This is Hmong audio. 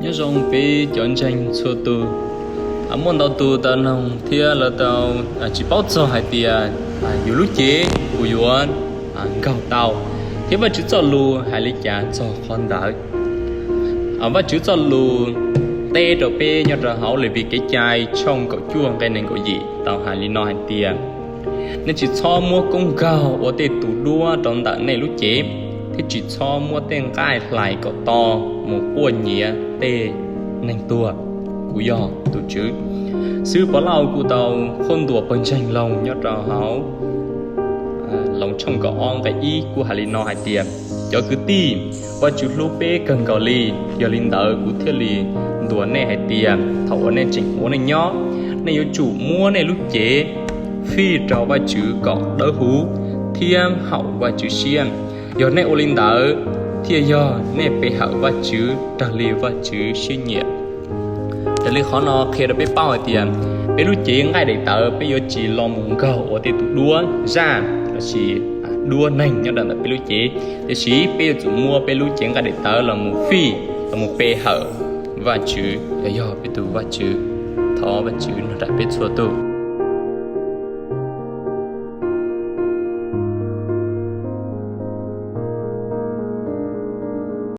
Nyob zoo peb cov ntseeg txhua tus. Muaj ntau tus tau noog thiab lawv tau tsis paub txog hais tias yus lub cev kuj yuav nkaug tau, thiab Vajtswv txoj lus hais li cas txog qhov ntawd. Vajtswv txoj lus teb rau peb nyob rau hauv Levis Kev cai tshooj kaum cuaj nqe nees nkaum yim tau hais li no hais tias, nej tsis txhob muab koob nkaug ua tej tus duab rau ntawm nej lub cev, thiab tsis txhob muab tej nqaij hlais kom to mus quaj nyiav tej neeg tuag. Kuv yog tus Tswv. Xib hwb Povlauj kuj tau qhuab ntuas pawg ntseeg Loos nyob rau hauv Loos tshooj kaum ob nqe ib kuj hais li no hais tias, cov kwv tij, Vajtswv hlub peb kawg nkaus li, yog li ntawd kuv thiaj li ntuas nej hais tias thaum uas nej tseem ua neej nyob, nej yuav tsum muab nej lub cev fij rau Vajtswv kom dawb huv thiab haum Vajtswv siab. Yog nej ua li ntawd, thiaj yog nej pe hawm Vajtswv raws li Vajtswv siab nyiam. Raws li qhov no qhia rau peb paub hais tias peb lub cev nqaij daim tawv peb yuav tsis los mus nkaug ua tej tus duab zaj lossis duab neeg nyob rau ntawm peb lub cev, tiam sis peb yuav tsum muab peb lub cev nqaij daim tawv los mus fij, los mus pe hawm Vajtswv, yog peb tus Vajtswv. Thov Vajtswv nrog nraim peb txhua tus.